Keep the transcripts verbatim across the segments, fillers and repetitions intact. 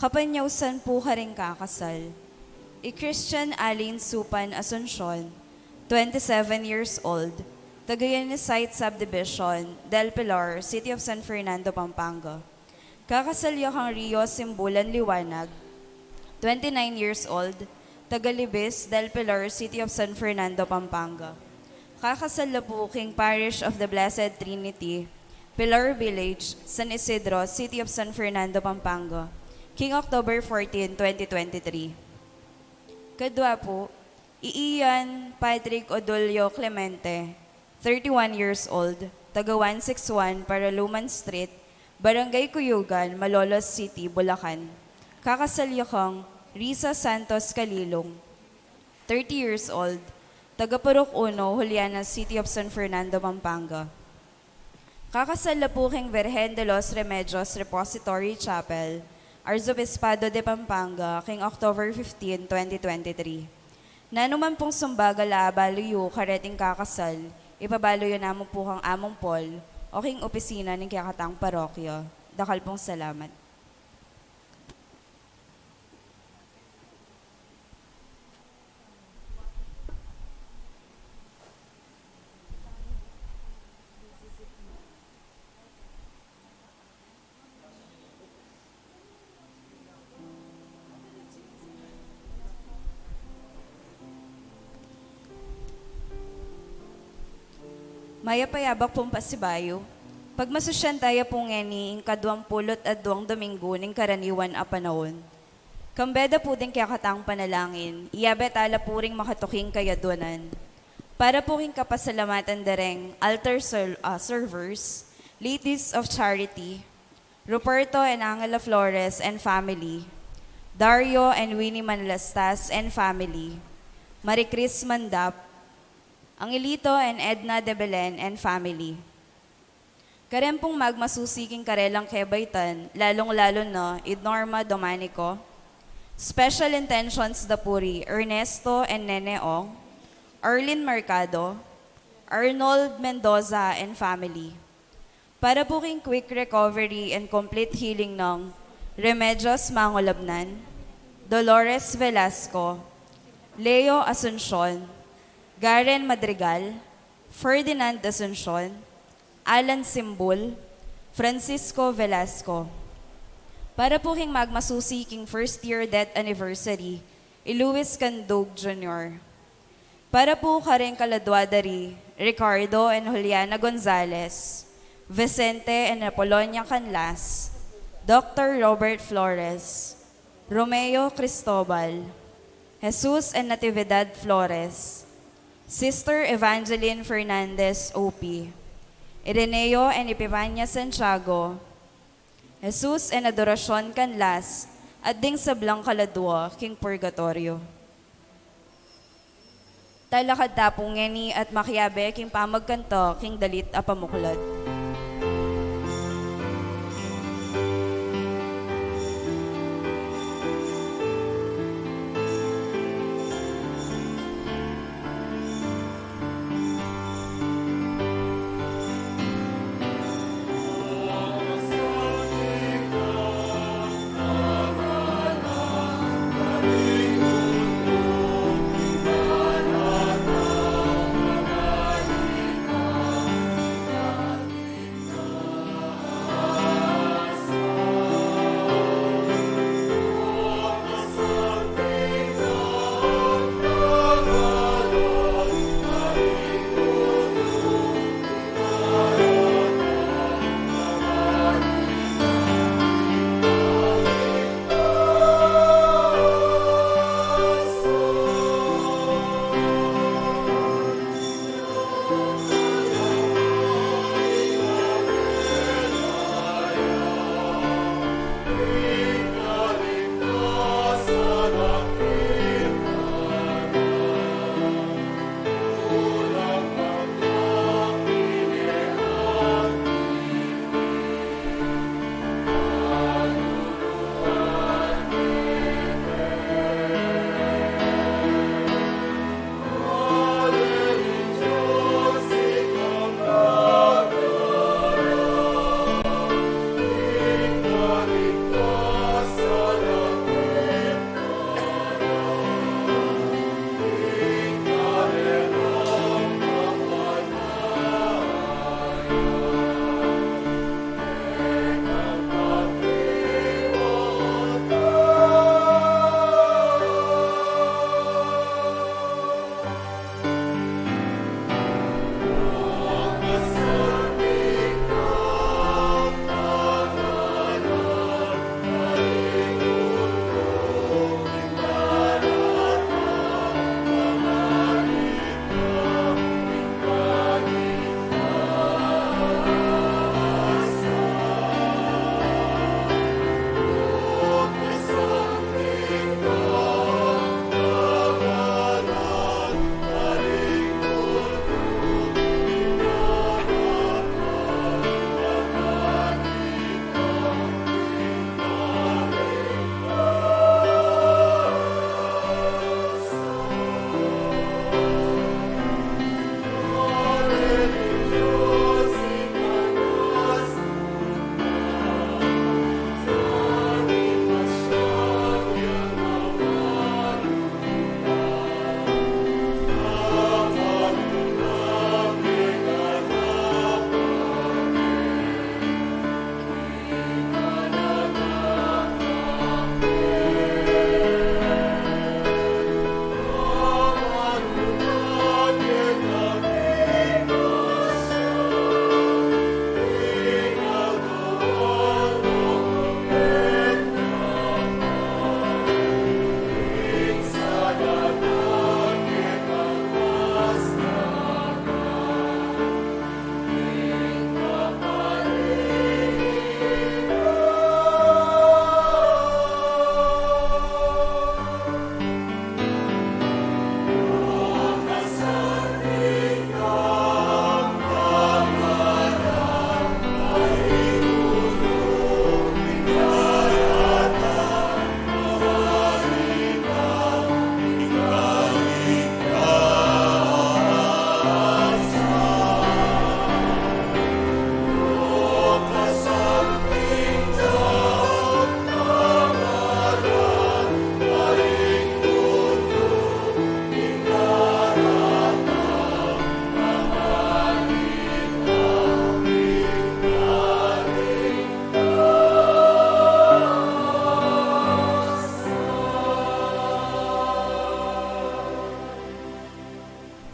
Kapanyausan pu karing kakasal. I Christian Aline Supan Asuncion, twenty-seven years old, taga Unisite Subdivision, Del Pilar, City of San Fernando, Pampanga. Kakasal ya kang Rio Simbulan Liwanag, twenty-nine years old, taga Libis, Del Pilar, City of San Fernando, Pampanga. Kakasal la pu king Parish of the Blessed Trinity, Pilar Village, San Isidro, City of San Fernando, Pampanga, king October fourteen, twenty twenty-three. Kadwa pu, i Ian Patrick Odulio Clemente, thirty-one years old, taga one six one Paraluman Street, Barangay Cuyugan, Malolos City, Bulacan. Kakasal ya kang Risa Santos Calilong, thirty years old, taga Purok Uno, Juliana, City of San Fernando, Pampanga. Kakasal la pu king Virgen de los Remedios Repository Chapel, Arzobispado de Pampanga, king October fifteen, twenty twenty-three. Nanu man pung sumbagal a abalu yu kareting kakasal, ipabalu yu namu pu kang Among Paul o king opisina ning kekatang parokya. Dakal pung salamat. Mayap a yabak pung pasibayu. Pagmasusyan taya pu ngeni ing kaduang pulu't aduang Dominggu ning karaniwan a panaun. Kambe da pu ding kekatang panalangin, iyabe tala pu ring makatuking kayadwanan. Para pu king kapasalamatan da reng altar ser-, ah, servers, Ladies of Charity, Ruperto and Angela Flores and family, Dario and Winnie Manlastas and family, Marie Chris Mandap, Angelito and Edna de Belen and family. Kareng pung magmasusi king karelang kebaitan, lalung-lalu na i Norma Domanico. Special intentions da pu ri Ernesto and Nene Ong, Arlene Mercado, Arnold Mendoza and family. Para pu king quick recovery and complete healing nang Remedios Mangulabnan, Dolores Velasco, Leo Asuncion, Garen Madrigal, Ferdinand Asuncion, Alan Simbul, Francisco Velasco. Para pu king magmasusi king first year death anniversary i Luis Candug Junior. Para pu kareng kaladwa da ri Ricardo and Juliana Gonzalez, Vicente and Apolonia Canlas, Doctor Robert Flores, Romeo Cristobal, Jesus and Natividad Flores, Sister Evangeline Fernandez O P, Ireneo and Epifania Santiago, Jesus and Adoracion Canlas, at ding sablang kaladwa king purgatoryo. Talakad ta pu ngeni at makiabe king pamagkanta king dalit a pamuklat.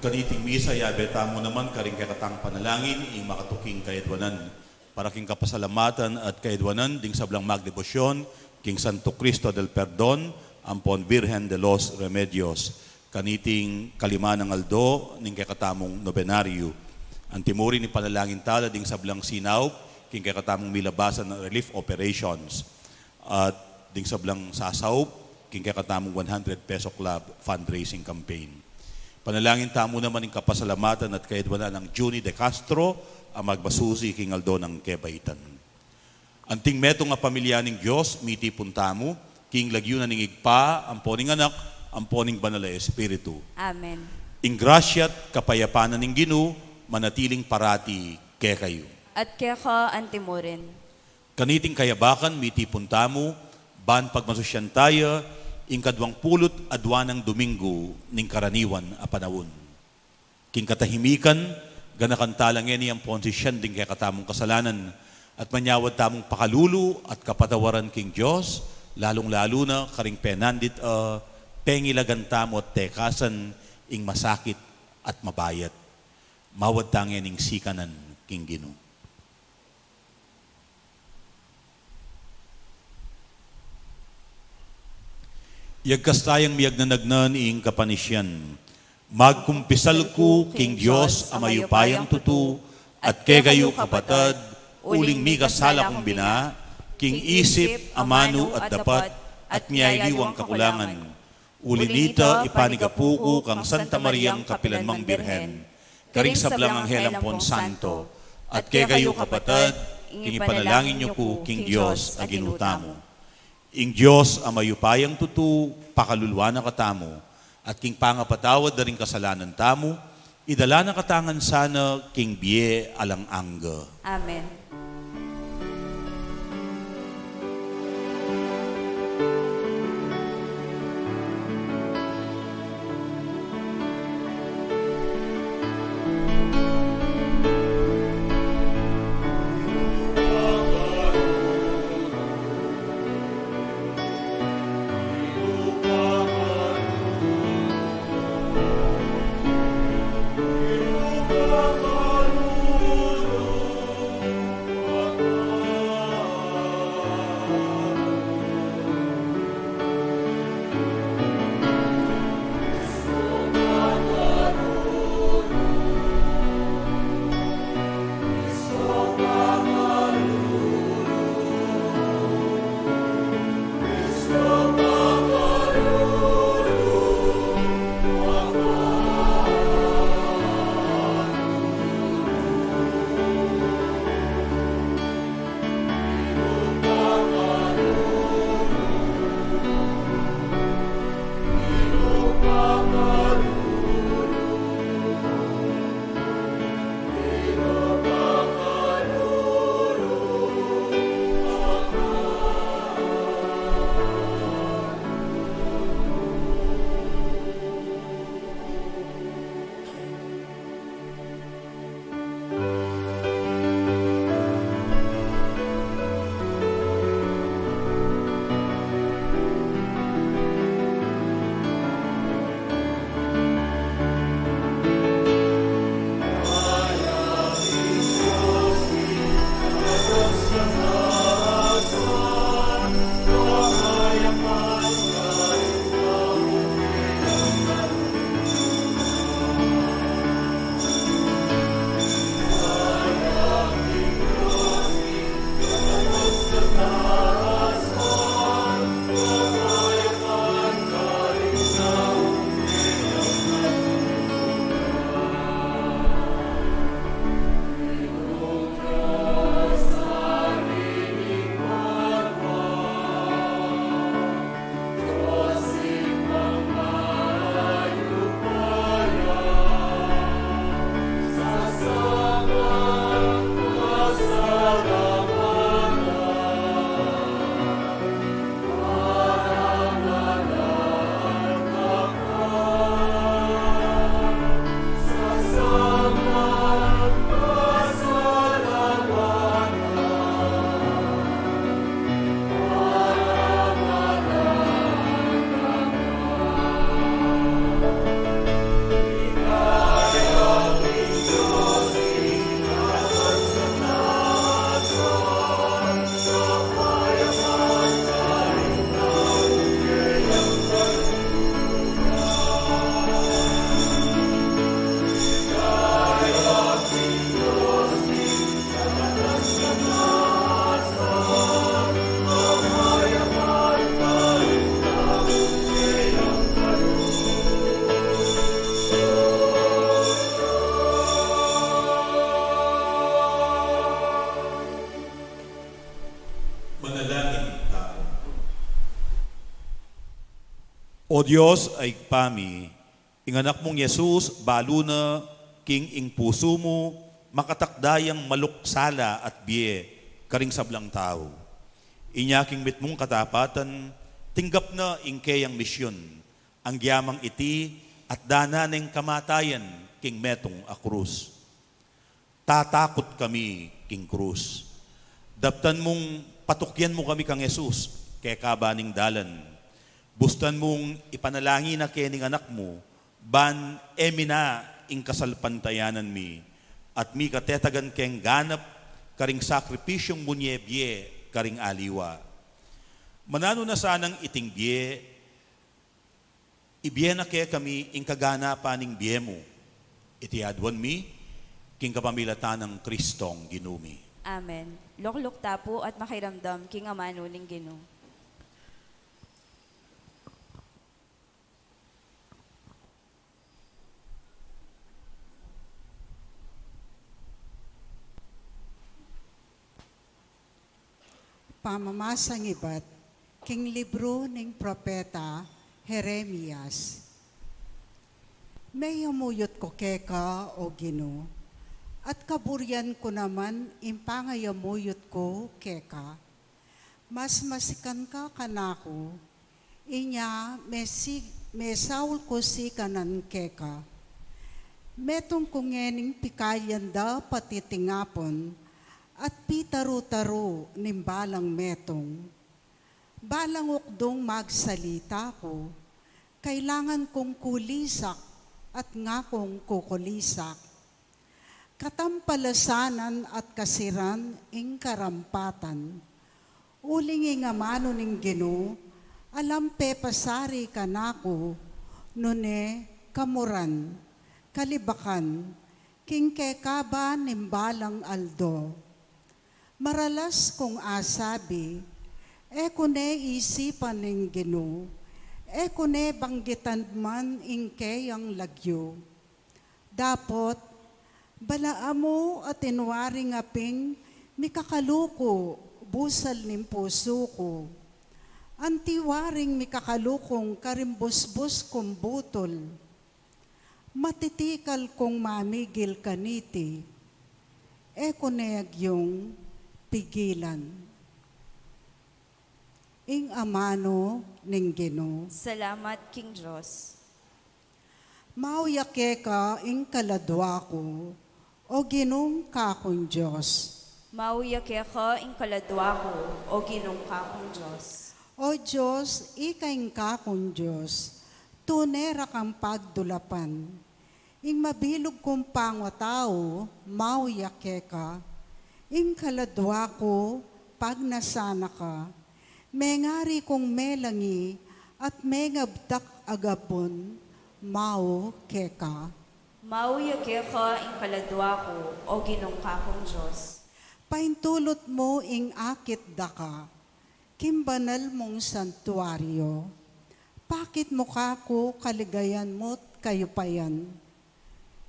Kaniting misa, yabe tamu naman karing kekatang panalangin ing makatuking kaedwanan. Para king kapasalamatan at kaedwanan ding sablang magdebosyon king Santo Cristo del Perdon ampon Virgen de los Remedios. Kaniting kalima nang aldo ning kekatamung nobenaryo. Antimurin ipanalangin tala ding sablang sinaup king kekatamung milabasan a relief operations. At ding sablang sasaup king kekatamung one hundred peso club fundraising campaign. Panalangin tamu naman ing kapasalamatan at kaedwanan nang Junie de Castro a magmasusi king aldo nang kebaitan. Anting metung a pamilya ning Dios, mitipun tamu king lagyu na ning Ibpa, ampo ning Anak, ampo ning Banal a Espiritu. Amen. Ing grasya at kapayapan na ning Ginu manatiling parati kekayu. At keka antimurin. Kaniting kayabakan, mitipun tamu ban pagmasusyan taya ing kaduang pulu't adwa nang Domingo ning karaniwan a panaun. King katahimikan, ganakan tala ngeni ampon sisyan ding kekatamung kasalanan at manyawad tamung pakalulu at kapatawaran king Dios, lalung-lalu na karing penandit a pengilagan tamu at tekasan ing masakit at mabayat. Mawad ta ngening sikanan king Ginu. Yagkas tayang miyagnanagnan ing kapanisian. Magkumpisal ku king Dios a mayupayang tutu, at kekayu kapatad, uling mikasala kung bina, king isip, amanu at dapat, at miyaliwang kakulangan. Uli nita, ipanigapu ku kang Santa Mariang kapilanmang Birhen, karing sablang anghel ampon santo, at kekayu kapatad, king ipanalangin yu ku king Dios a Ginu tamu. Ing Dios a mayupayang tutu, pakaluluan na katamu, at king pangapatawad da ring kasalanan tamu, idala na kata ngan sana king bie alang angga. Amen. Manalangin tamu. O Dios a Ibpa mi, ing Anak mung Jesus, balu na king ing pusu mu, makatakda yang maluk sala at bie karing sablang tau. Inya king mitmung katapatan, tinggap na ing keyang misyun, agyamang iti at dana neng kamatayan king metung a krus. Tatakut kami king krus. Daptan mung patukyan mu kami kang Jesus, keka ba ning dalan. Bustan mung ipanalangin na ke ning Anak mu, ban e mi na ing kasalpantayanan mi, at mi katetagan keng ganap karing sakripisyung munye bie karing aliwa. Mananu na sanang iting bie, ibie na kekami ing kaganapan ning bie mu. Iti aduan mi, king kapamilatan nang Kristong Ginu mi. Amen. Lukluk ta pu at makiramdam king amanu ning Ginu. Pamamasang ibat king libru ning propeta Jeremias. Meyamuyut ku keka, O Ginu, at kaburian ku naman ing pangayamuyut ku keka. Mas masikan ka kanaku, inya mesi-, mesaul ku sikanan keka. Metung ku ngening pikalian da patitingapun, at pitaru-taru ning balang metung. Balang ukdung magsalita ku, kailangan kung kulisak at ngakung kukulisak. Katampalasanan at kasiran ing karampatan. Uling ing amanu ning Ginu, alang pepasari kanaku, nune kamuran, kalibakan, king kekaban ning balang aldo. Maralas kung asabi, e ku ne isipan ing Ginu, e ku ne banggitan man ing keyang lagyu. Dapot, balaam mu atin waring aping mikakaluku busal ning pusu ku. Anti waring mikakalukung karing busbus kung butul. Matitikal kung mamigil kaniti. E ku ne agyung pigilan. Ing amanu ning Ginu. Salamat king Dios. Mau ya keka ing kaladua ku, O Ginung kakung Dios. Mau ya keka ing kaladua ku, O Ginung kakung Dios. O Dios, ika ing kakung Dios, tune ra kang pagdulapan. Ing mabilug kung pangwatau, mau ya keka. Ing kaladua ku, pagnasan na ka. Mengari kung melangi at mengabdak agabun, mau keka. Mau ya keka ing kaladua ku, O Ginung kakung Dios. Paintulut mu ing akit daka king banal mung santuario. Pakit mu kaku kaligayan mu't kayupayan.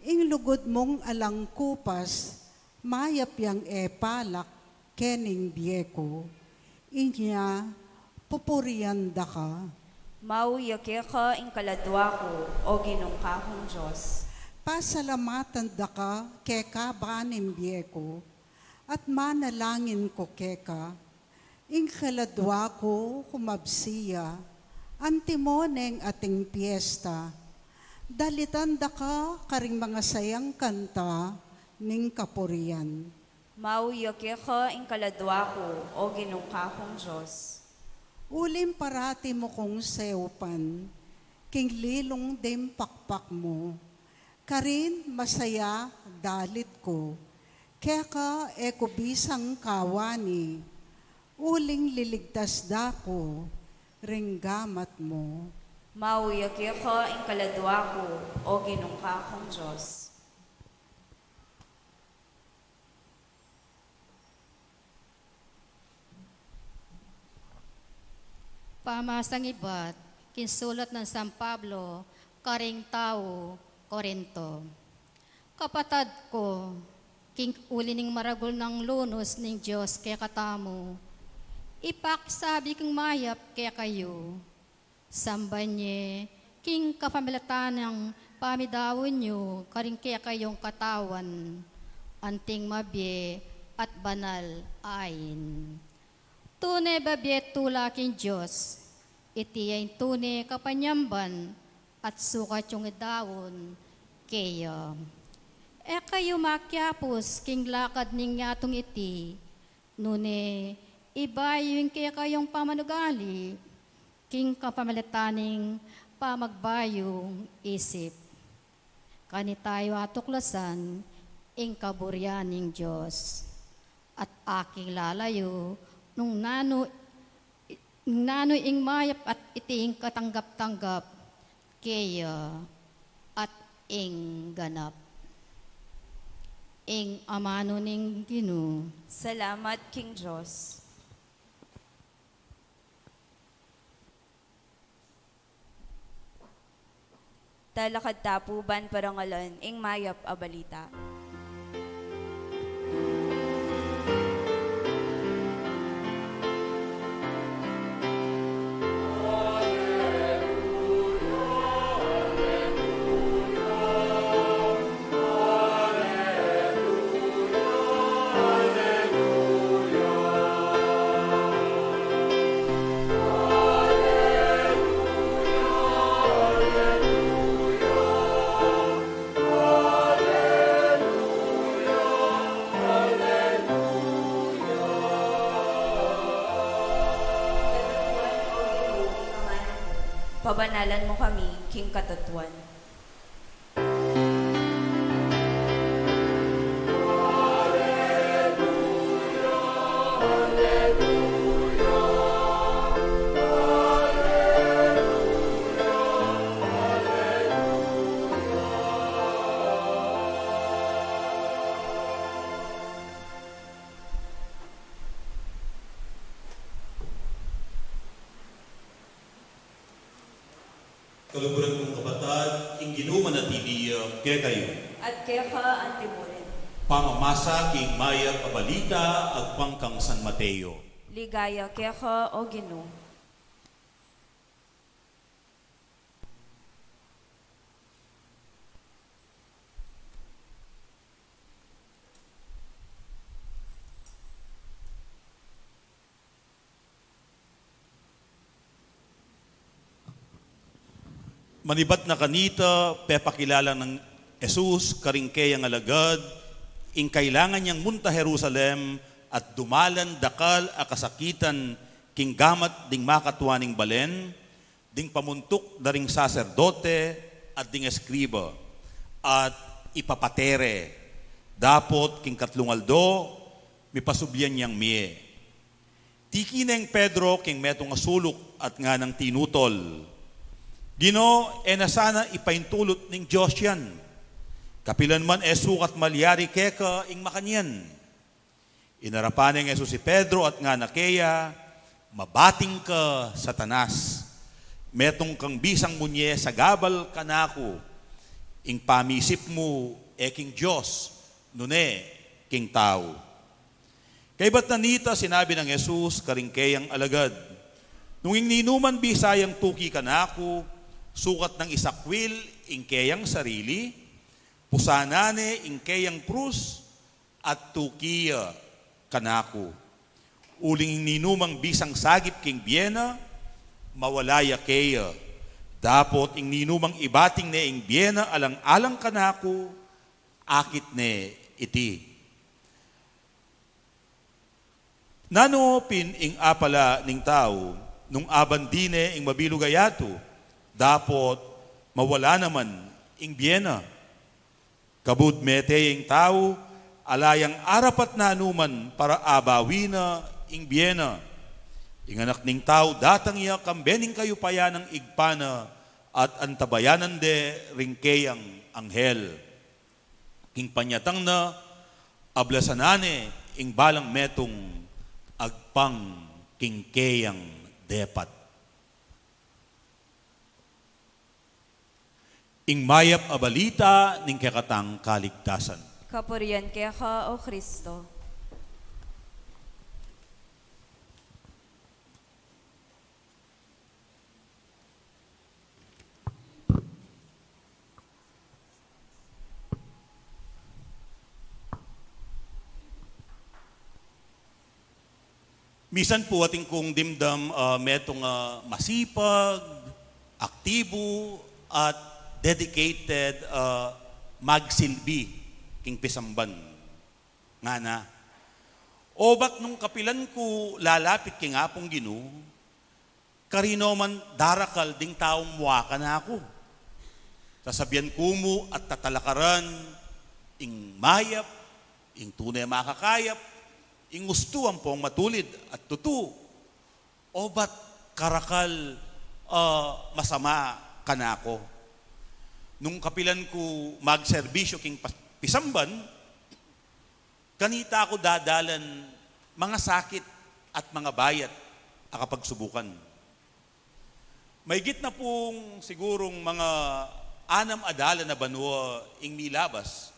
Ing lugud mung alang kupas, mayap yang e palak kening bie ku. Inya pupurian daka. Mau ya keka ing kaladua ku, O Ginung kakung Dios. Pasalamatan daka keka ba ning bie ku, at manalangin ku keka. Ing kaladua ku kumabsi ya, antimo neng ating piesta. Dalitan daka karing mangasayang kanta ning kapurian. Mau ya keka ing kaladua ku, O Ginung kakung Dios. Uling parati mu kung seupan king lilung ding pakpak mu. Karin masaya dalit ku, keka e ku bisang kawani, uling liligtas da ku ring gamat mu. Mau ya keka ing kaladua ku, O Ginung kakung Dios. Pamasang ibat king sulat nang San Pablo karing tau Corinto. Kapatad ku, king uli ning maragul nang lunus ning Dios kekatamu, Ipakisabi kung mayap kekayu, samban ye king kapamilatan nang pamidaun yu karing kekayung katawan, anting mabie at banal a ain. Tune babie tula king Dios, iti ya ing tune kapanyamban at sukat yung idaun keya. E kayu makiapus king lakad ning yatung iti, nune ibayu ing kekayung pamanugali king kapamilatan ning pamagbayung isip. Kanita yu atuklasan ing kaburian ning Dios, at akilala yu nung nanu, nung nanu ing mayap at iti ing katanggap-tanggap keya at ing ganap. Ing amanu ning Ginu. Salamat king Dios. Talakad ta pu ban parangalan ing mayap a balita. Pabanalan mu kami king katatuan. Kaluguran kung kapatad, ing Ginu manatili ya kekayu. At keka antimurin. Pamamasa king mayap a balita agpang kang San Mateo. Ligaya keka, O Ginu. Manibat na kanita, pepakilala nang Jesus karing keyang alagad ing kailangan yang munta Jerusalem at dumalan dakal a kasakitan king gamat ding makatua ning balen, ding pamuntuk da ring saserdote at ding eskriba, at ipapate re, dapot king katlung aldo mipasublian yang mie. Tiki neng Pedro king metung a suluk at nganang tinutol, "Ginu, e na sana ipaintulut ning Dios yan. Kapilan man e sukat malyari keka ing makanyan." Inarapan neng Jesus i Pedro at ngana keya, "Mabating ka, Satanas! Metung kang bisang munye sagabal kanaku. Ing pamisip mu e king Dios, nune king tau." Kaybat na nita, sinabi nang Jesus karing keyang alagad, "Nung ing ninuman bisa yang tuki kanaku, sukat nang isakwil ing keyang sarili, pusanan ne ing keyang krus, at tuki ya kanaku. Uling ing ninumang bisang sagip king bie na, mawala ya keya. Dapot ing ninumang ibating ne ing bie na alang-alang kanaku, akit ne iti." Nanu pin ing apala ning tau nung abandi ne ing mabilug a yatu, dapot mawala naman ing bie na? Kabud mete ya ing tau, ala yang arapat nanuman para abawi na ing bie na. Ing Anak ning Tau datang ya kambe ning kayupayan nang Ibpa na, at antabayanan de ring keyang anghel. King panyatang na, ablasan na ne ing balang metung agpang king keyang depat. Ing mayap a balita ning kekatang kaligtasan. Kapurian keka, O Kristo. Misan pu atin kung dimdam, ah, metung, ah, masipag, aktibu, at dedicated, ah, magsilbi king pisamban. Ngana, obat nung kapilan ku lalapit king Apung Ginu, karino man darakal ding taung mua kanaku. Sasabian ku mu at tatalakaran ing mayap, ing tune makakayap, ing ustu ampong matulid at tutu. Obat karakal, ah, masama kanaku. Nung kapilan ku magserbisyu king pas-, pisamban, kanita ku dadalan mangasakit at mangabayat a kapagsubukan. Maigit na pung sigurung mangaanam a dalan a banua ing milabas,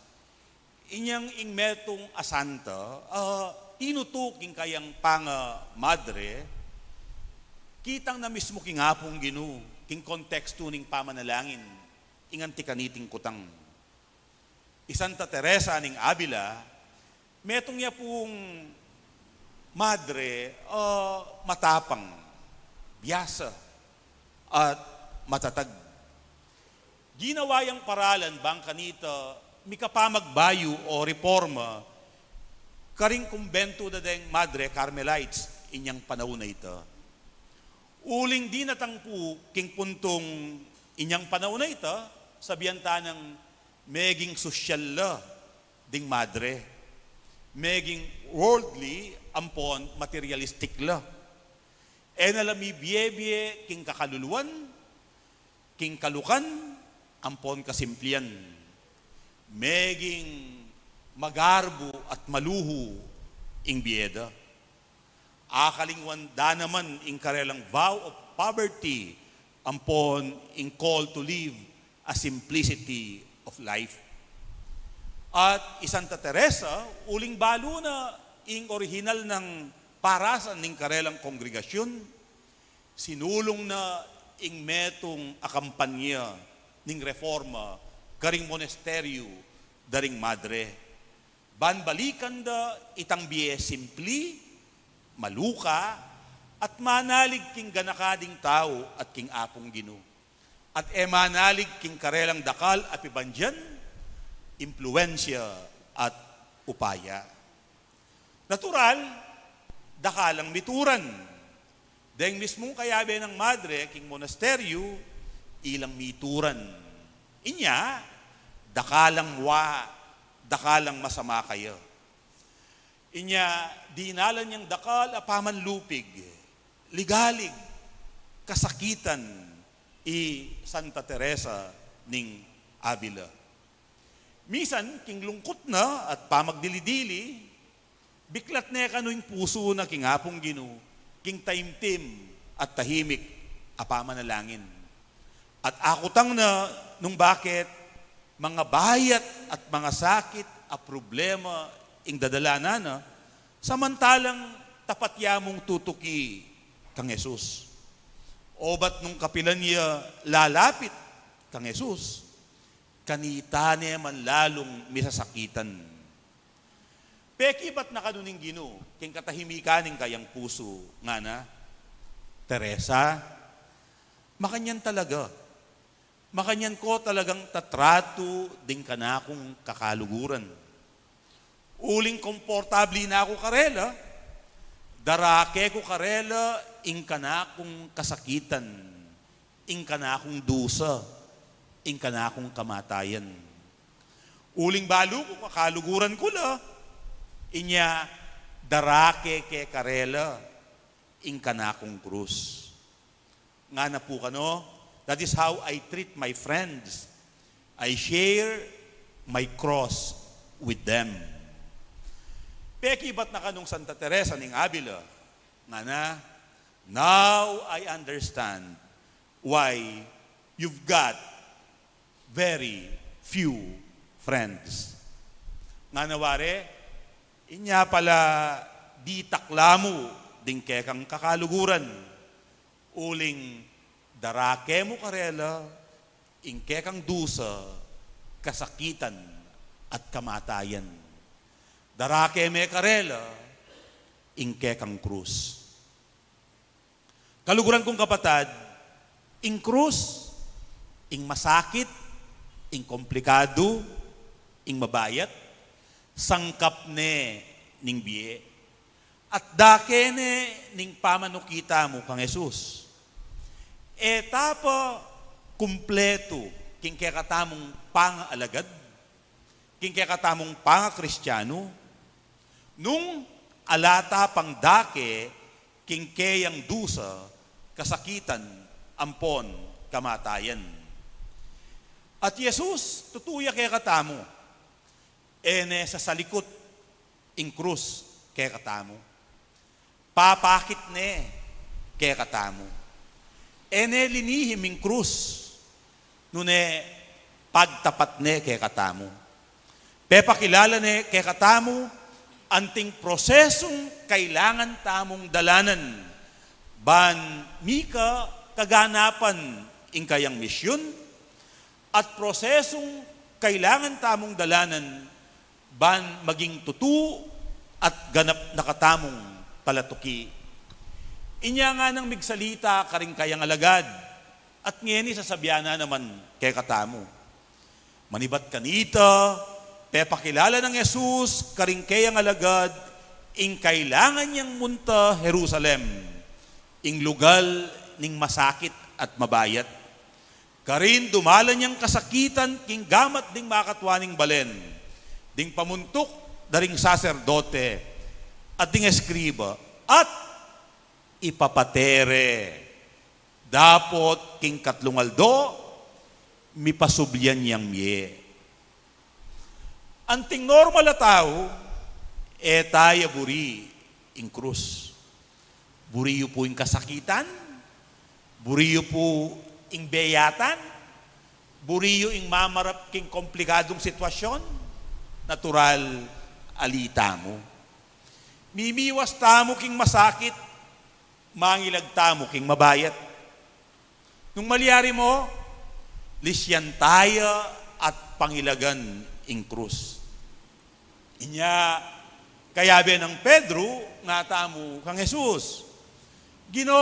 inyang ing metung a santa, ah, tinutu king kayang pangamadre, kitang na mismu king Apung Ginu, king kontekstu ning pamanalangin, ing anti kaniting kutang. I Santa Teresa ning Avila, metung ya pung madre, ah, matapang, biyasa, at matatag. Ginawa yang paralan bang kanita mikapamagbayu o reporma karing kumbentu da deng Madre Carmelites inyang panaun a ita. Uling dinatang pu king puntung inyang panaun a ita, sabian ta nang meging sosyal la ding madre, meging worldly ampon materialistic la. E na la mibie-bie king kakaluluan, king kalukan, ampon kasimplian. Meging magarbu at maluhu ing bie da. Akalingwan da naman ing karelang vow of poverty ampon ing call to live a simplicity of life. At i Santa Teresa, uling balu na ing orihinal nang parasan ning karelang kongregasyun, sinulung na ing metung a kampanya ning reforma karing monasteryu da ring madre. Ban balikan da itang bie simpli, maluka, at manalig king ganaka ding tau at king Apung Ginu. At e manalig king karelang dakal a pibandian, impluensya, at upaya. Natural, dakalang mituran. Deng mismung kayabe nang madre king monasteryu, ilang mituran. Inya, dakalang mua, dakalang masama kaya. Inya, dinalan yang dakal a pamanlupig, ligalig, kasakitan, i Santa Teresa ning Avila. Misan, king lungkut na at pamagdili-dili, biklat ne kanu ing pusu na king Apung Ginu, king taimtim at tahimik a pamanalangin. At akutang na nung bakit mangabayat at mangasakit a problema ing dadalanan na, samantalang tapat ya mung tutuki kang Jesus. Obat nung kapilan ya lalapit kang Jesus, kanita ne man lalung misasakitan. Pekibat na kanu ning Ginu king katahimikan ning kayang pusu, ngana, Teresa, makanyan talaga. Makanyan ko talagang tatratu ding kanakung kakaluguran. Uling komportabli na ku karela, darake ku karela ing kanakung kasakitan, ing kanakung dusa, ing kanakung kamatayan. Uling balu ku kakaluguran ku la, inya darake ke karela ing kanakung krus. Ngana pu kanu, that is how I treat my friends. I share my cross with them. Pekibat na kanung Santa Teresa ning Avila, ngana, now I understand why you've got very few friends. Ngana wari, inya pala ditak la mu ding kekang kakaluguran. Uling darake mu karela ing kekang dusa, kasakitan, at kamatayan. Darake me karela ing kekang krus. Kaluguran kung kapatad, ing krus, ing masakit, ing komplikadu, ing mabayat, sangkap ne ning bie. At dake ne ning pamanuki tamu kang Jesus. E ta pa kumpletu king kekatamung pangaalagad, king kekatamung pangakristiyanu, nung ala ta pang dake king keyang dusa, kasakitan, ampon kamatayan. At Jesus, tutu ya kekatamu, e ne sasalikut ing krus kekatamu. Papakit ne kekatamu. E ne linihim ing krus, nune pagtapat ne kekatamu. Pepakilala ne kekatamu anting prosesung kailangan tamung dalanan ban mika kaganapan ing kayang misyun, at prosesung kailangan tamung dalanan ban maging tutu at ganap na katamung palatuki. Inya nganang migsalita karing kayang alagad, at ngeni sasabian na naman kekatamu. Manibat kanita, pepakilala nang Jesus karing keyang alagad ing kailangan yang munta Jerusalem, ing lugal ning masakit at mabayat. Karin dumalan yang kasakitan king gamat ding makatua ning balen, ding pamuntuk da ring saserdote at ding eskriba, at ipapate re. Dapot king katlung aldo, mipasublian yang mie. Anting normal a tau, e ta ya buri ing krus. Buri yu pu ing kasakitan, buri yu pu ing beyatan, buri yu ing mamarap king komplikadung sitwasyun, natural, ali tamu. Mimiwas tamu king masakit, mangilag tamu king mabayat. Nung malyari mu, lisyan ta ya at pangilagan ing krus. Inya, kayabe nang Pedro, ngatamu kang Jesus, Ginu,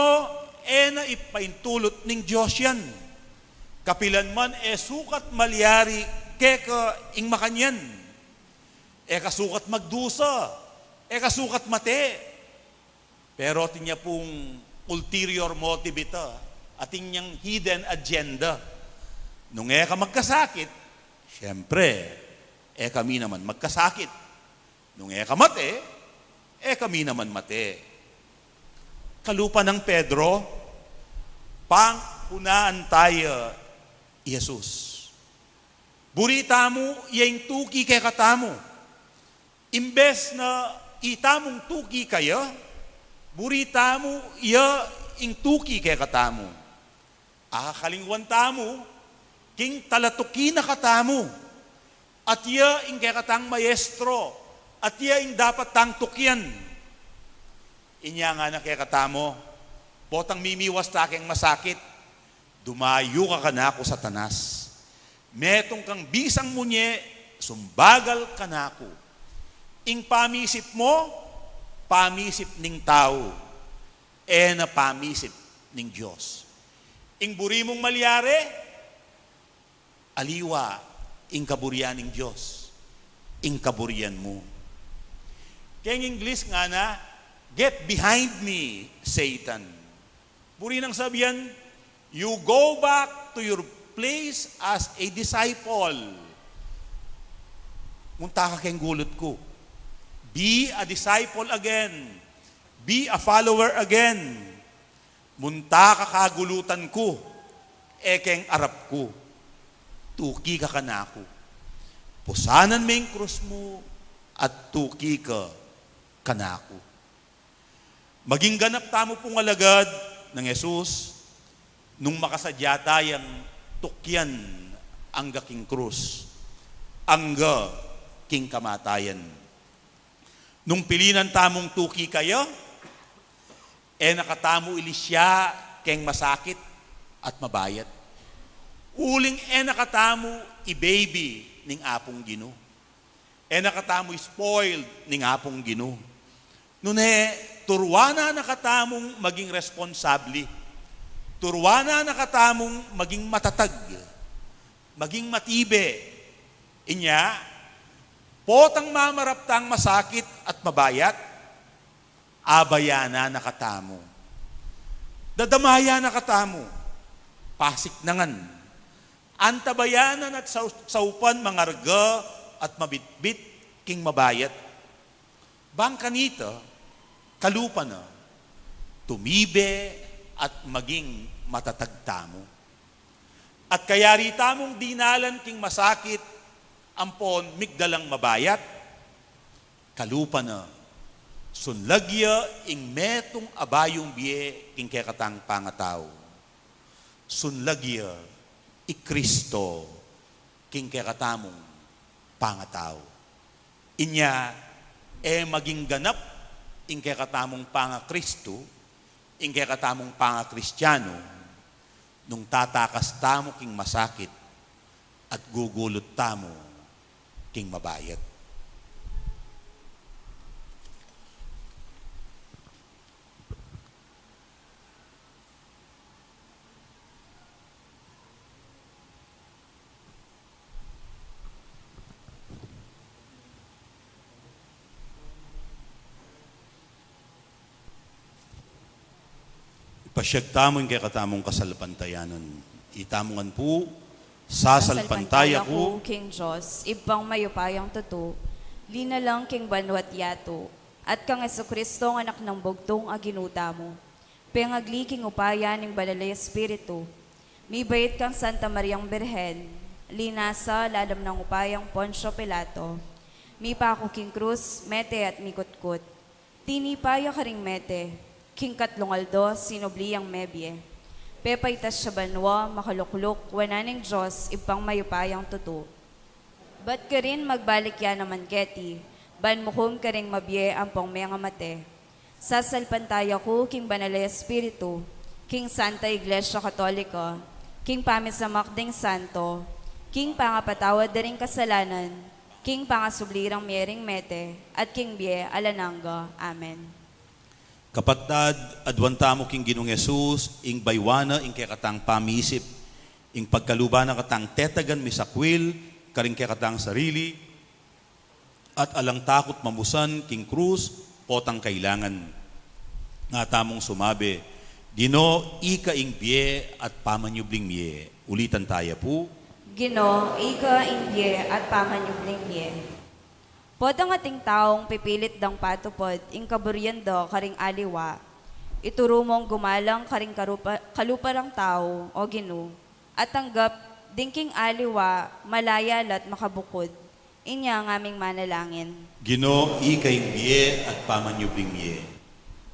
e na ipaintulut ning Dios yan. Kapilan man e sukat malyari keka ing makanyan. E ka sukat magdusa, e ka sukat mate. Pero atin ya pung ulterior motive ita, atin yang hidden agenda. Nung e ka magkasakit, siyempre, e kami naman magkasakit. Nung e ka mate, e kami naman mate. Kalupa nang Pedro, pangunaan ta ya i Jesus. Buri tamu ya ing tuki kekatamu. Imbes na itamung tuki kaya, buri tamu ya ing tuki kekatamu. Akakalingwan tamu king talatuki na katamu, at ya ing kekatang maestro, at ya ing dapat tang tukian. Inya ngana kekatamu, potang mimiwas ta keng masakit, dumayu ka kanaku, Satanas. Metung kang bisang munye sumbagal kanaku. Ing pamisip mu, pamisip ning tau, e na pamisip ning Dios. Ing buri mung malyari, aliwa ing kaburian ning Dios, ing kaburian mu. Keng Ingles ngana, "Get behind me, Satan." Buri nang sabian, "You go back to your place as a disciple." Munta ka keng gulut ku. Be a disciple again. Be a follower again. Munta ka kagulutan ku, e keng arap ku. Tuki ka kanaku. Pusanan me ing krus mu at tuki ka kanaku. Maging ganap tamu pung alagad nang Jesus nung makasadya tayang tukian angga king krus, angga king kamatayan. Nung pilinan tamung tuki kaya, e na katamu ilisya keng masakit at mabayat. Uling e na katamu i-baby ning Apung Ginu. E na katamu spoiled ning Apung Ginu. Nune, Turuan na katamung maging responsable. Turuan na katamung maging matatag, maging matibe. Inya, potang mamarap tang masakit at mabayat, abayan na katamu. Dadamayan na katamu. Pasiknangan. Antabayanan at sau-, saupan mangarga at mabitbit king mabayat. Bang kanita, kalupa na, tumibe at maging matatag tamu. At kayari tamung dinalan king masakit, ampon migdalang mabayat, kalupa na, sunlag ya ing metung a bayung bie king kekatang pangatau. Sunlag ya i Kristo king kekatamung pangatau. Inya, e maging ganap ing kekatamung pangakristu, ing kekatamung pangakristianu, nung tatakas tamu king masakit at gugulut tamu king mabayat. Ipasyag tamu ing kekatamung kasalpantayanan. Itamu ngan pu, sasalpantaya ku king Dios, Ibpang mayupayang tutu, linalang king banua't yatu, at kang Jesucristo, Anak nang bugtung a Ginu tamu, pengagli king upaya ning Banal a Espiritu, mibait kang Santa Mariang Birhen, linasa lalam nang upayang Poncio Pilato, mipaku king krus, mete at mikutkut. Tinipa ya karing mete, king katlung aldo sinubli yang mebie. Pepaitas ya banua, makalukluk wanan ning Dios, Ibpang mayupayang tutu. Bat karin magbalik ya naman keti, ban mukum karing mabie ampong mengamate. Sasalpantaya ku king Banal a Espiritu, king Santa Iglesia Katolika, king pamisamak ding santo, king pangapatawad da ring kasalanan, king pangasubli rang mie ring mete, at king bie alang angga. Amen. Kapatad, aduan tamu king Ginung Jesus, ing bayuan na ing kekatang pamisip, ing pagkaluban na katang tetagan misakwil karing kekatang sarili, at alang takut mamusan king krus, potang kailangan. Nga tamung sumabi, Ginu, ika ing bie at pamanyubling mie. Ulitan taya pu. Ginu, ika ing bie at pamanyubling mie. Potang ating taung pipilit dang patupad ing kaburian da karing aliwa, ituru mung gumalang karing karupa-, kalupa rang tau, O Ginu, at tanggap ding king aliwa, malaya la't makabukud. Inya ngaming manalangin. Ginu, ika ing bie at pamanyubling mie.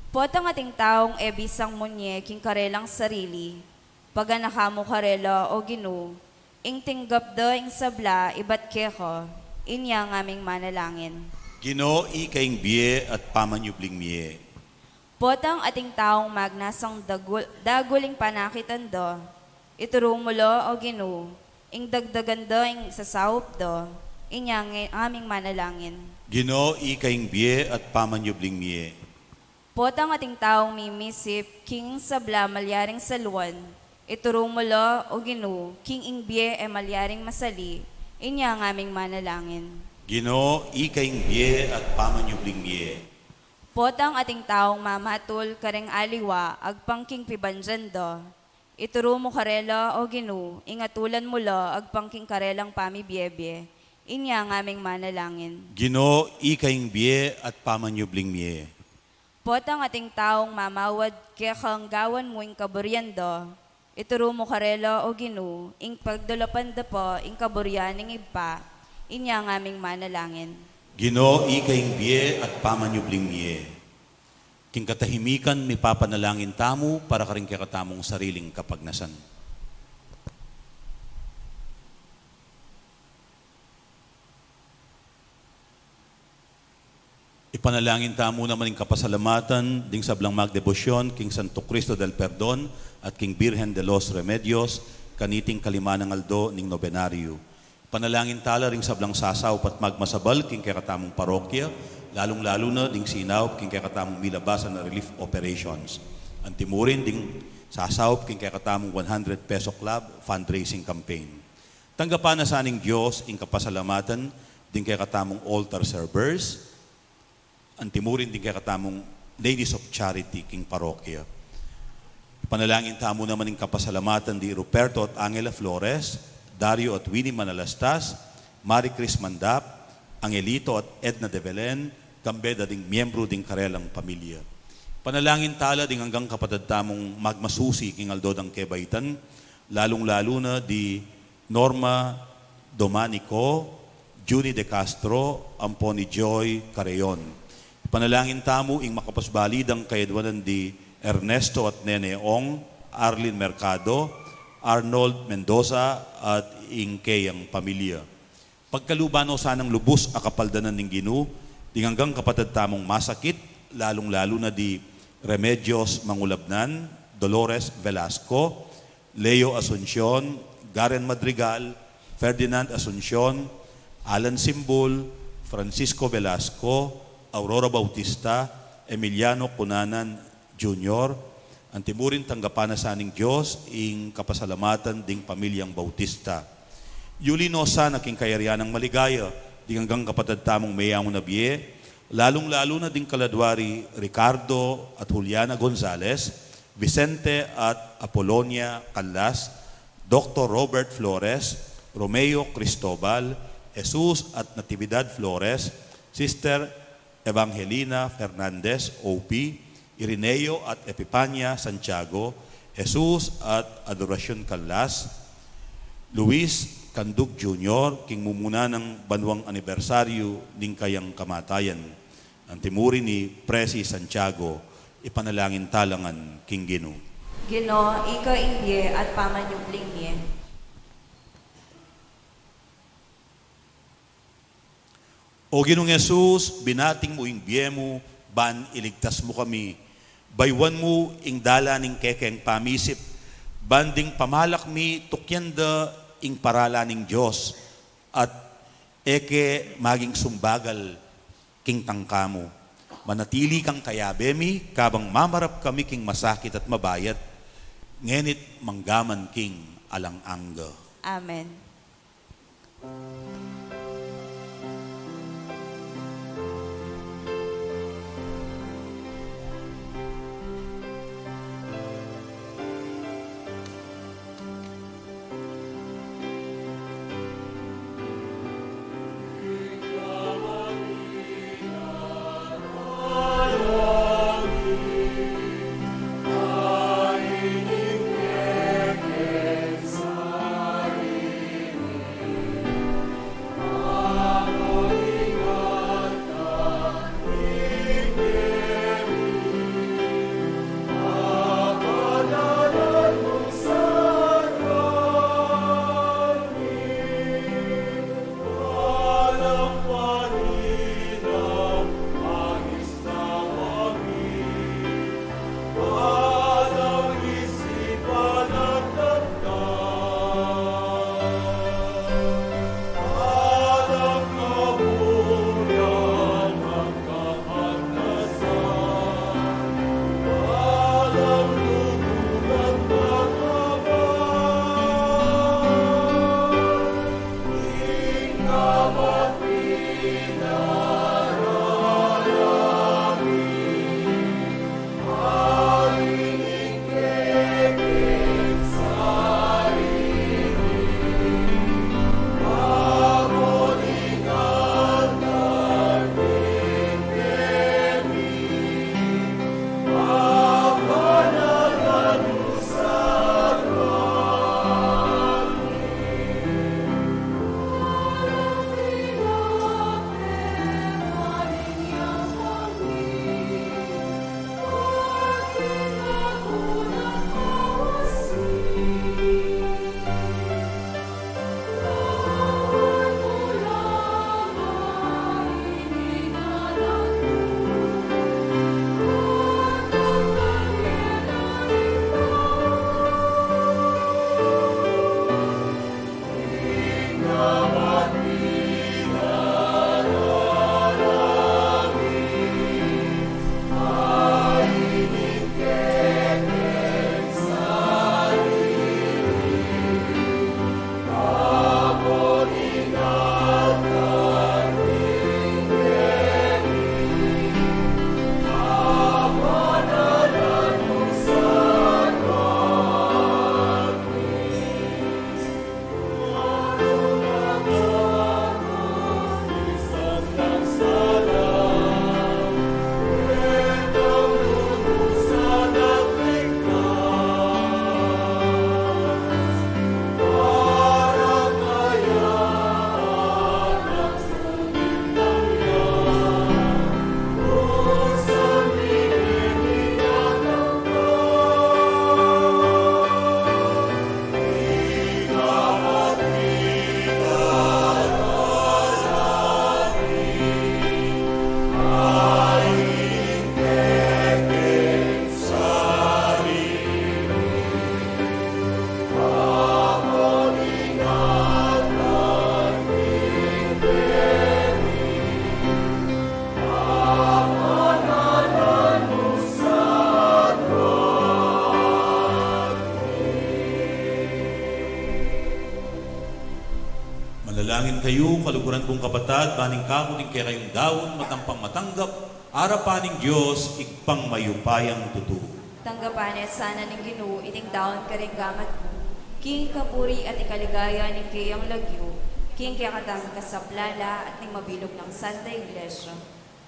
Potang ating taung e bisang munye king karelang sarili, paganaka mu karela, O Ginu, ing tinggap da ing sabla ibat keka. Inya ngaming manalangin. Ginu, ika ing bie at pamanyubling mie. Potang ating taung magnasang dagul, dagul ing panakitan da, ituru mu la, O Ginu, ing dagdagan da ing sasaup da. Inya nge-, ngaming manalangin. Ginu, ika ing bie at pamanyubling mie. Potang ating taung mimisip king sabla malyaring saluan, ituru mu la, O Ginu, king ing bie e malyaring masali. Inya ngaming manalangin. Ginu, ika ing bie at pamanyubling mie. Potang ating taung mamatul kareng aliwa agpang king pibandian da, ituru mu karela, O Ginu, ing atulan mu la agpang king karelang pamibiebie. Inya ngaming manalangin. Ginu, ika ing bie at pamanyubling mie. Potang ating taung mamawad kekang gawan mu ing kaburian da, ituru mu karela, O Ginu, ing pagdulapan da pa ing kaburian ning Ibpa. Inya ngaming manalangin. Ginu, ika ing bie at pamanyubling mie. King katahimikan, mipapanalangin tamu para karing kekatamung sariling kapagnasan. Ipanalangin tamu naman ing kapasalamatan ding sablang magdebosyon king Santo Cristo del Perdon at king Birhen de los Remedios, kaniting kalima nang aldo ning nobenaryo. Panalangin tala ring sablang sasaup at magmasabal king kekatamung parokya, lalung-lalu na ding sinaup king kekatamung milabasan a relief operations. Antimurin ding sasaup king kekatamung one hundred peso club fundraising campaign. Tanggapan na sa ning Dios ing kapasalamatan ding kekatamung altar servers, antimurin ding kekatamung Ladies of Charity king parokya. Ipanalangin tamu naman ing kapasalamatan di Ruperto at Angela Flores, Dario at Winnie Manalastas, Marie Chris Mandap, Angelito at Edna de Belen, kambe da ding miyembru ding karelang pamilya. Panalangin tala ding anggang kapatad tamung magmasusi king aldo dang kebaitan, lalung-lalu na di Norma Domanico, Junie de Castro, ampon i Joy Carreon. Ipanalangin tamu ing makapasbali dang kayadwanan di Ernesto at Nene Ong, Arlene Mercado, Arnold Mendoza, at ing keyang pamilya. Pagkaluban no sanang lubus a kapaldanan ning Ginu ding anggang kapatad tamung masakit, lalung-lalu na di Remedios Mangulabnan, Dolores Velasco, Leo Asuncion, Garen Madrigal, Ferdinand Asuncion, Alan Simbul, Francisco Velasco, Aurora Bautista, Emiliano Cunanan Junior, antimurin tanggapan na sa ning Dios ing kapasalamatan ding pamilyang Bautista. Yuli no sana king kayarian nang maligaya ding anggang kapatad tamung meyamu na bie, lalung-lalu na ding kaladwa ri Ricardo at Juliana Gonzalez, Vicente at Apolonia Callas, Doktor Robert Flores, Romeo Cristobal, Jesus at Natividad Flores, Sister Evangelina Fernandez, O P, Irineo at Epipania Santiago, Jesus at Adoracion Callas, Luis Candug Junior, king mumuna nang banwang anibersaryu ning kayang kamatayan. Antimurin i Presi Santiago, ipanalangin tala ngan king Ginu. Ginu, ika ing bie at pamanyubling mie. O Ginung Jesus, binating mu ing bie mu ban iligtas mu kami. Bayuan mu ing dalan ning kekeng pamisip, ban ding pamalak mi tukyan da ing paralan ning Dios, at e ke maging sumbagal king tangka mu. Manatili kang kayabe mi, kabang mamarap kami king masakit at mabayat, ngeni't manggaman king alang angga. Amen. Langin kayu, kaluguran kung kapatad, ban ing kaku ning kekayung daun, matampang matanggap arapan ning Dios, Ibpang mayupayang tutu. Tanggapan na sana ning Ginu iting daun karing gamat mu, king kapurian at ikaligaya ning keyang lagyu, king kekatamung kasaplalan at ning mabilug nang Santa Iglesia.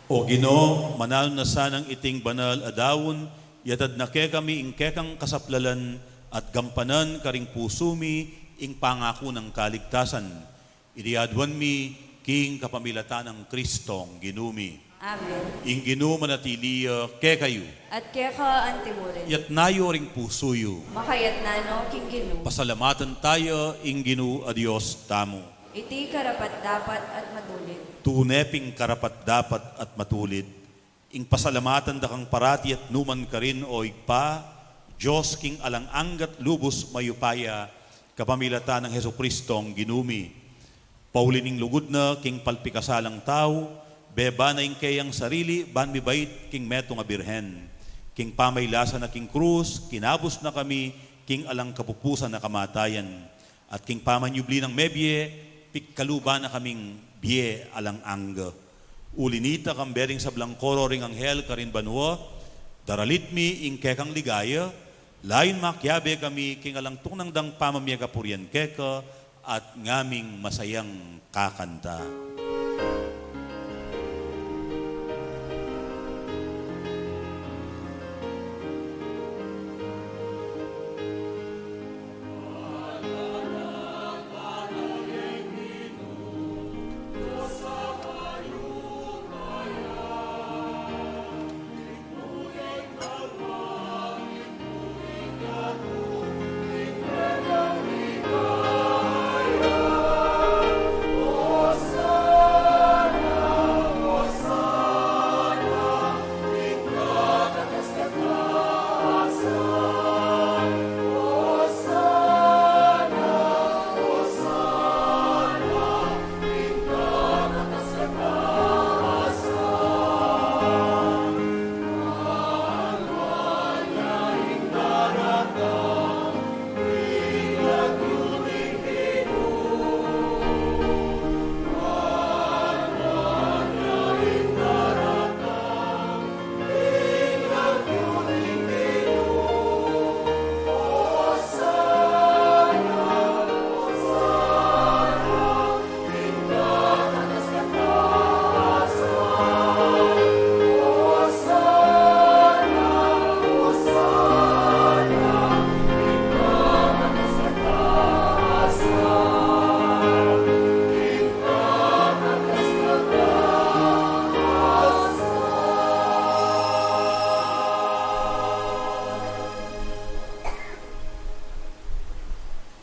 O Ginu, mananu na sanang iting banal a daun, yatad na kekami ing kekang kasaplalan at gampanan karing pusu mi ing pangaku nang kaligtasan. Iti aduan mi king kapamilatan nang Kristong Ginu mi. Amen. Ing Ginu manatili ya kekayu. At keka antimurin. Itas yu ring pusu yu. Makaitas no king Ginu. Pasalamatan taya ing Ginu a Dios tamu. Iti karapat-dapat at matulid. Tune pin karapat-dapat at matulid. Ing pasalamatan da kang parati at nukarin man, O Ibpa, Dios king alang angga at lubus mayupaya, kapamilatan nang Jesucristong Ginu mi. Pauli ning lugud na king palpikasalang tau, beba na ing keyang sarili ban mibait king metung a birhen. King pamailasa na king krus, kinabus na kami king alang kapupusan a kamatayan. At king pamanyubli nang mebie, pigkaluban na kaming bie alang angga. Uli nita, kambe ring sablang koro ring anghel karin banua, daralit mi ing kekang ligaya, layun makiabe kami king alang tuknang dang pamamie kapurian keka, at ngaming masayang kakanta.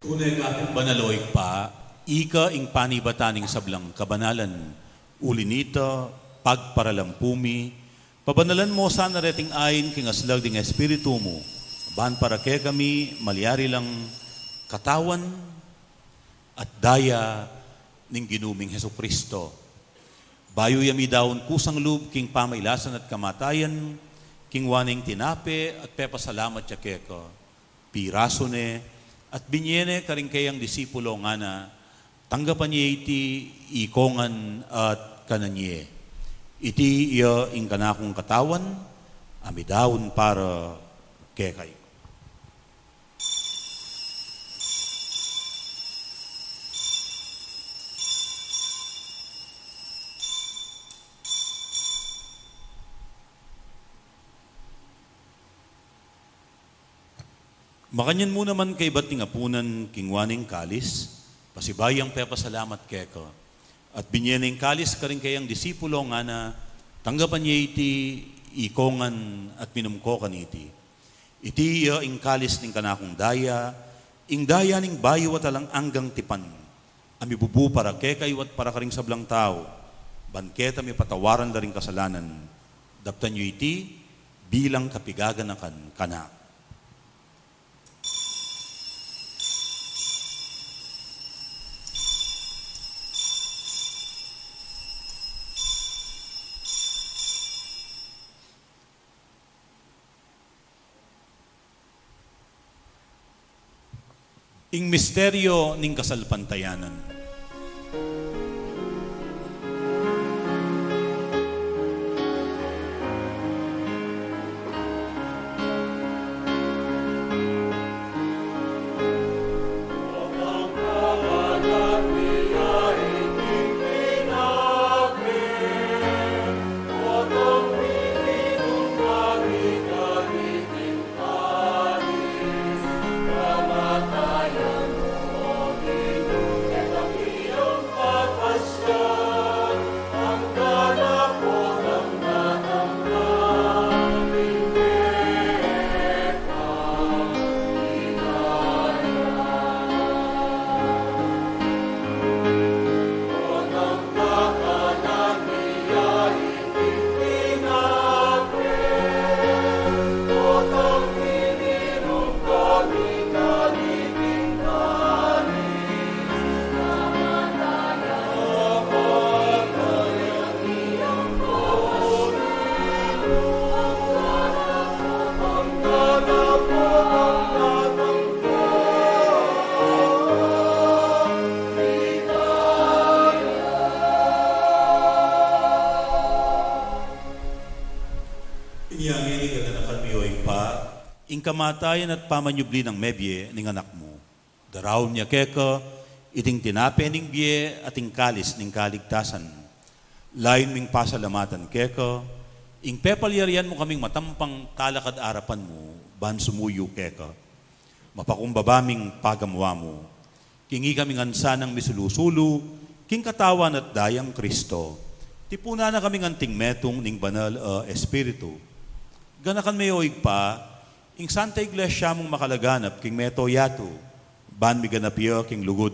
Tune ka pin banal, o Ibpa, ika ing panibatan ning sablang kabanalan. Uli nita, pagparalampu mi, pabanalan mo sana reting ain king aslag ding Espiritu mu, ban para kekami malyari lang katawan at daya ning Ginu ming Jesucristo. Bayu ya midaun kusang lub king pamailasan at kamatayan, kinua ne ing tinape at pepasalamat ya keka. Pirasu ne at binie ne karing keyang disipulo, ngana, tanggapan ye iti ikongan at kanan ye. Iti iya ing kanakung katawan a midaun para kekayu. Makanyan mu naman kaybat ning apunan, kinua ne ing kalis, pasibayu yang pepasalamat keka, at binie ne ing kalis karing keyang disipulo, ngana, tanggapan ye iti ikongan at minum ko kaniti. Iti ya ing kalis ning kanakung daya, ing daya ning bayu at alang anggang tipan, a mibubu para kekayu at para karing sablang tau, ban keta mipatawaran da ring kasalanan. Daptan yu iti bilang kapigaganakan kanaku. Ing misteryo ning kasalpantayanan. kamatayan at pamanyubli nang mebie ning Anak mu. Daraun mi keka iting tinape ning bie at ing kalis ning kaligtasan. Layun ming pasalamatan keka ing pepalyarian mu kaming matampang talakad arapan mu ban sumuyu keka. Mapakumbaba ming pagamuan mu king ikami ngan sanang misulu-sulu king katawan at dayang Kristo. Tipunan na kaming anting metung ning Banal a Espiritu. Ganakan me, o Ibpa, ing Santa Iglesia mung makalaganap king mabilug a yatu, ban miganap ya king lugud.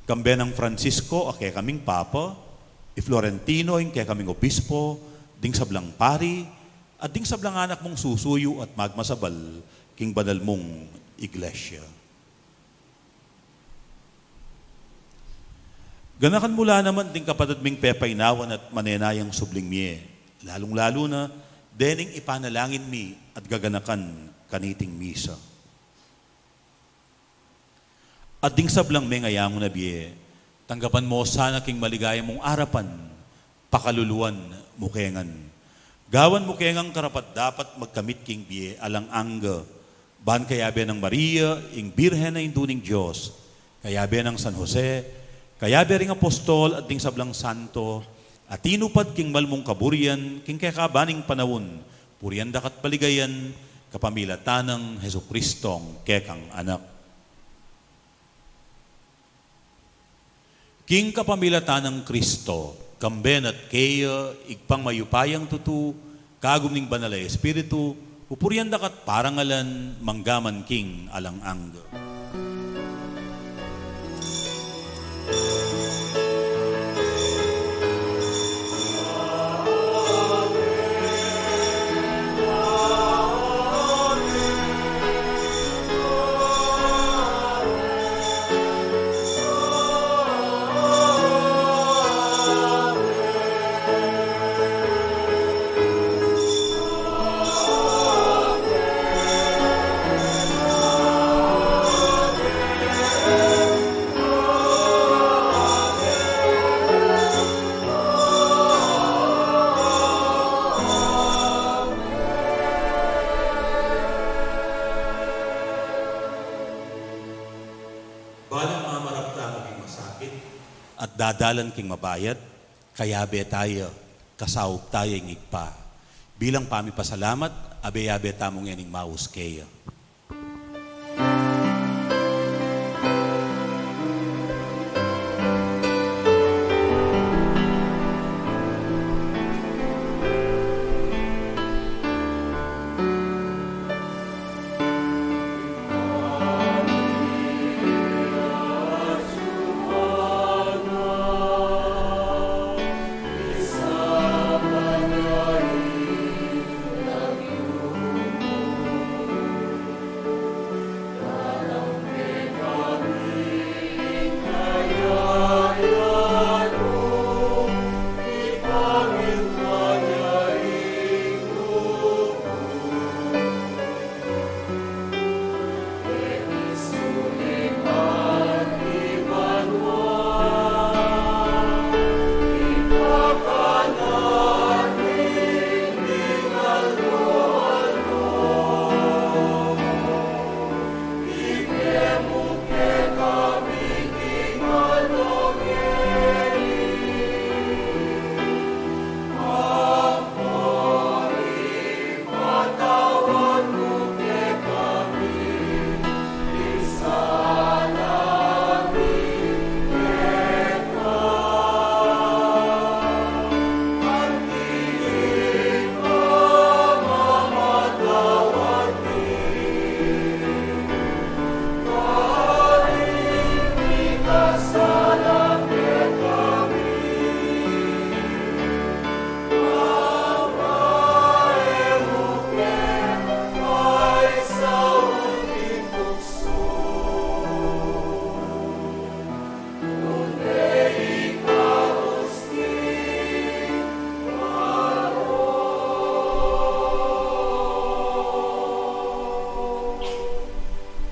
Kambe nang Francisco a kekaming Papa, i Florentino ing kekaming Obispo, ding sablang pari, at ding sablang anak mung susuyu at magmasabal king banal mung Iglesia. Ganakan mu la naman ding kapatad ming pepainawan at manenayang subling mie, lalung-lalu na dening ipanalangin mi at gaganakan kaniting misa. At ding sablang mengayangu na bie, tanggapan mu sana king maligaya mung arapan, pakaluluan mu ke ngan. Gawan mu ke ngang karapat-dapat magkamit king bie alang angga, ban kayabe nang Maria, ing Birhen a Indu ning Dios, kayabe nang San Jose, kayabe ring apostol at ding sablang santo, a tinupad king mal mung kaburian king kekaban ning panaun, purian da ka at paligayan, kapamilatan nang Jesucristong kekang Anak. King kapamilatan nang Kristo, kambe na at keya, Ibpang mayupayang tutu, kagum ning Banal a Espiritu, pupurian da ka at parangalan, mangga man king alang angga. Balang mamarap tamu king masakit at dadalan king mabayat, kayabe taya, kasaup taya ing Ibpa. Bilang pamipasalamat, abe-abe tamu ngening maus keya.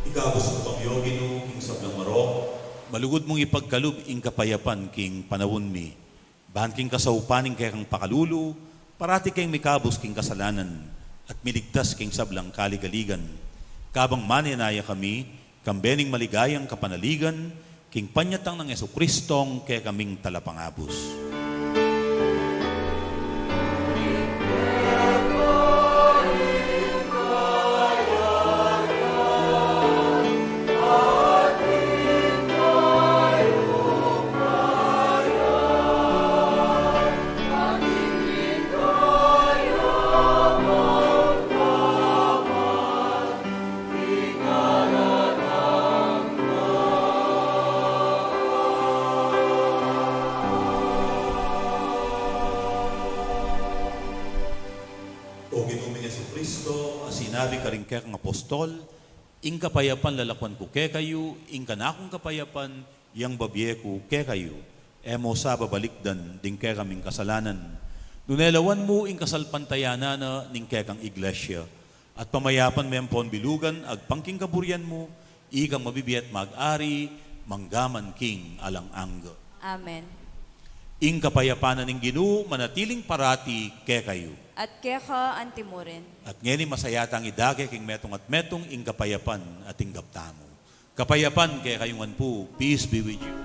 Ikabus mu kami, O Ginu, king sablang marok. Malugud mung ipagkalub ing kapayapan king panaun mi. Ban king kasaupan ning kekang pakalulu, parati keng mikabus king kasalanan at miligtas king sablang kaligaligan. Kabang manenaya kami, kambe ning maligayang kapanaligan, king panyatang nang Jesucristong kekaming Talapangabus. O Ginu ming Jesucristo, a sinabi karing kekang apostol, ing kapayapan lalakuan ku kekayu, ing kanakung kapayapan yang babie ku kekayu. E mu sa babalikdan ding kekaming kasalanan, nune lawan mu ing kasalpantayanan na ning kekang iglesia, at pamayapan me ampon bilugan agpang king kaburian mu, ikang mabibie at mag-ari manggaman king alang angga. Amen. Ing kapayapan na ning Ginu manatiling parati kekayu. At keka antimurin. At ngeni masaya tang idake king metung at metung ing kapayapan a tinggap tamu. Kapayapan kekayu ngan pu. Peace be with you.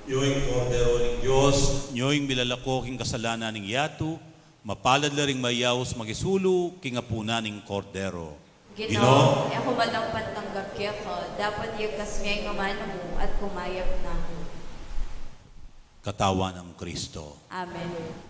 Nyo ing Kordero ning Dios, nyo ing milalako king kasalanan ning yatu, mapalad la ring mayaus makisulu king apunan ning Kordero. Ginu, Ginu, e ku madang pantanggap keka, dapot yagkas me ing amanu mu at kumayap na ku. Katawan nang Kristo. Amen.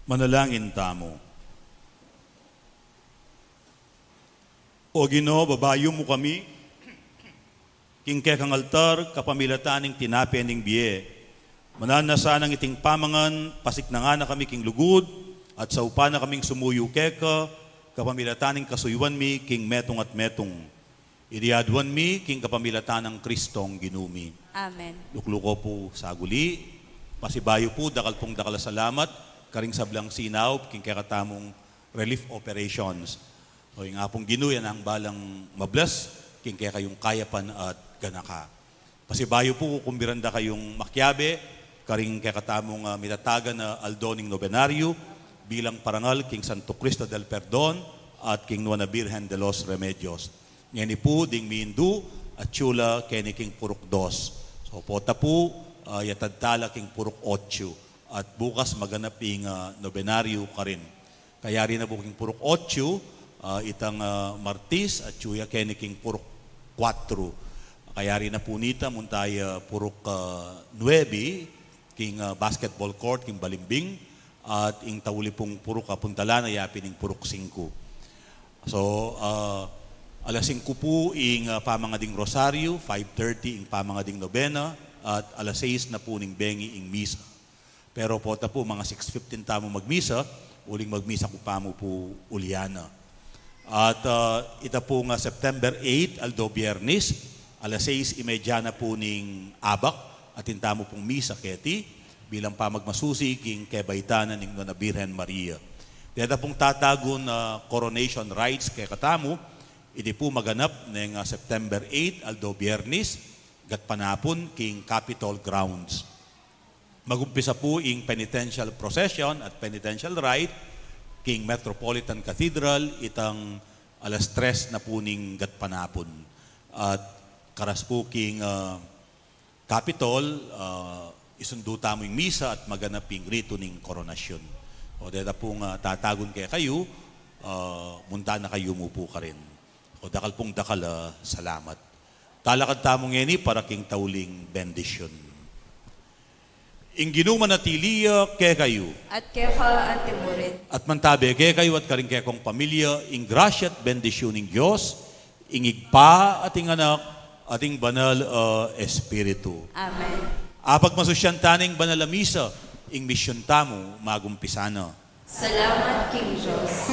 Manalangin tamu. O Ginu, babayu mu kami king kekang altar kapamilatan ning tinape ning bie. Mananu na sanang iting pamangan, pasiknangan na kami king lugud, at saupan na kaming sumuyu keka kapamilatan ning kasuyuan mi king metung at metung. Iti aduan mi king kapamilatan nang Kristong Ginu mi. Amen. Lukluku pu saguli. Pasibayu pu, dakal pung dakal a salamat karing sablang sinaup king kekatamung relief operations. O ing Apung Ginu, yana ing balang ma-bless king kekayung kayapan at ganaka. Pasibayu pu, kukumbiran da kayung makiabe karing kekatamung, ah, mitatagan a aldo ning nobenaryu bilang parangal king Santo Cristo del Perdon at king Nuan a Birhen de los Remedios. Ngeni pu, ding miindu, atyu la keni king purok dos. So, pota pu, ah, yatad tala king purok otsu. At bukas maganap ing, ah, nobenaryu karin. Kayari na pu king purok otsu, ah, itang, ah, Martis, atyu ya keni king purok kwatru. Kayari na pu nita, munta ya purok, ah, nuebe, king, ah, basketball court, king Balimbing, at ing tauli pung purok a puntalan na ya pin ing purok singku. So, ah, alas singku pu ing, ah, pamangading rosaryu, five thirty ing pamangading nobena, at alas sais na pu ning bengi ing misa. Pero pota pu, mga six fifteen tamu magmisa, uling magmisa ku pa mu pu ulian na. At, ah, ita pung September eight, aldo Biernis, alas sais y media na pu ning abak, atin tamu pung misa keti, bilang pamagmasusi king kebaitan na ning Nuan a Birhen Maria. Deta pung tatagun a coronation rites kekatamu, iti pu maganap neng, ah, September eight, aldo Biernis, gatpanapun king Capitol grounds. Magumpisa pu ing penitential procession at penitential rite king Metropolitan Cathedral itang alas tres na pu ning gatpanapun. At karas pu king, ah, Capitol, ah, isundu tamu ing misa at maganap ing ritu ning koronasyon. O deta pung, ah, tatagun kekayu, ah, munta na kayu mu pu karin. O dakal pung dakal a salamat. Talakad tamu ngeni para king tauling bendisyun. Ing Ginu manatili ya kekayu. At keka antimurin. At mantabe kekayu at karing kekong pamilya ing grasya at bendisyun ning Dios, ing Ibpa at ing Anak at ing Banal a Espiritu. Amen. Apagmasusyan ta ning banal a misa, ing misyun tamu magumpisa na. Salamat king Dios.